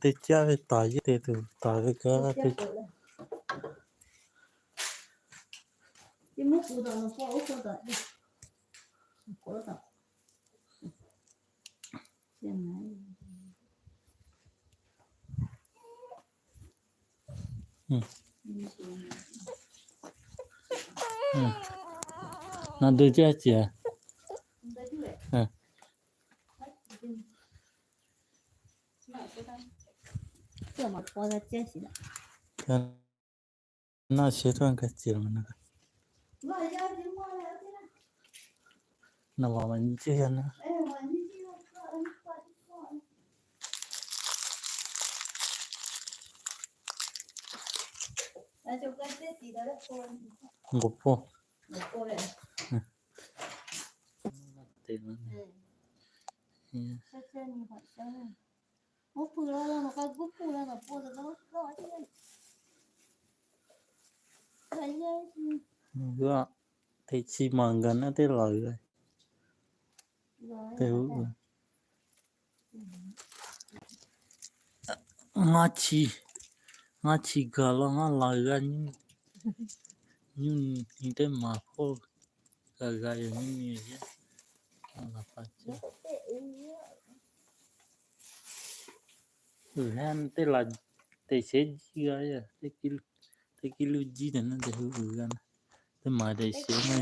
Tej cab tas yeej tes tus tas ka. No dw cab cia. Noj siab tuaj nkag cia los no. No mas mas ntsia na. Nqus puj. Tej tsis mas nkag na tej lawv. Tej ub, nyob tsis nkag los nyob lawv, nyuj tej mas phoj, ga ga yog nyuj ni thiab. Wb tej lav tes siav ncig, tej kib lub ncig tes no tes wb ga na, tej mas tes siav na.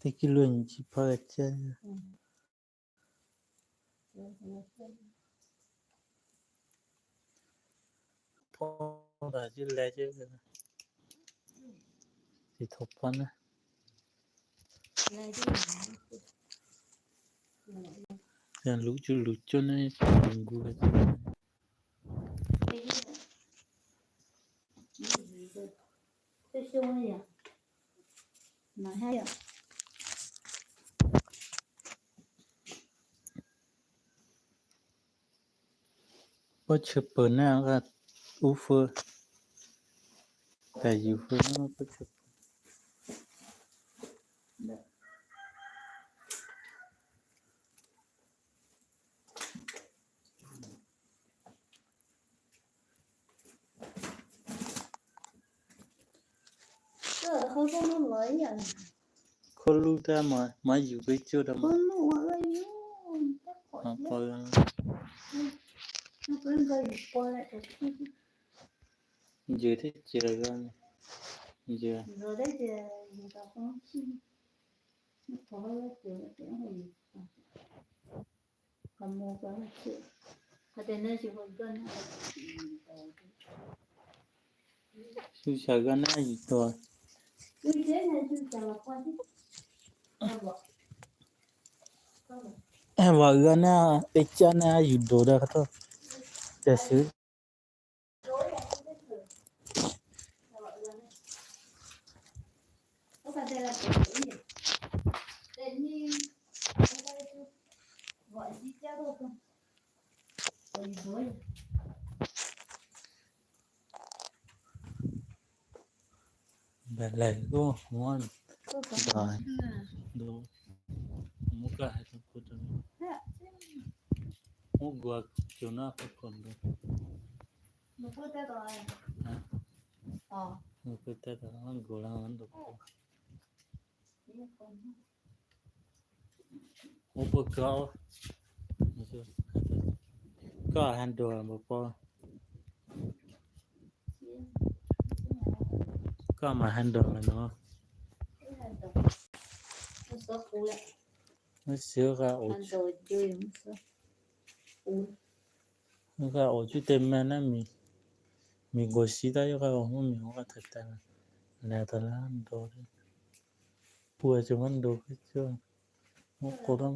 Tej kib lub ncig phaj tsa. Phoj ntawd tsis le, tsis tau phoj na. Lub cuj lub cuj ne, nkuj. Pob tshuaj pawg na, ub fwj, tas yus fwj na pob tshuaj pawg. Khaub lub tab mas yus peb cuaj rau. Ntses thiab cia, ntses. Xyov ga na yus tua. Vam ga na, peb cab na yus dua da qhov tod. Cas xwb. Npam lawm kuj muab nta, muab koj hais rau kuv rau, muab nkuas cov no qhov kom nta. Nkuas tab tom nkuas. Ua puas koj, koj hais nrog npam pov, koj mas hais nrog no. Xyov qa, qa ua tsuj tes me na, me nquas siv tab yog qa ua hmoob me ua qa thawm tas, las tas lab nrog, puas tseem muab nrog peb coj, muab qua tab.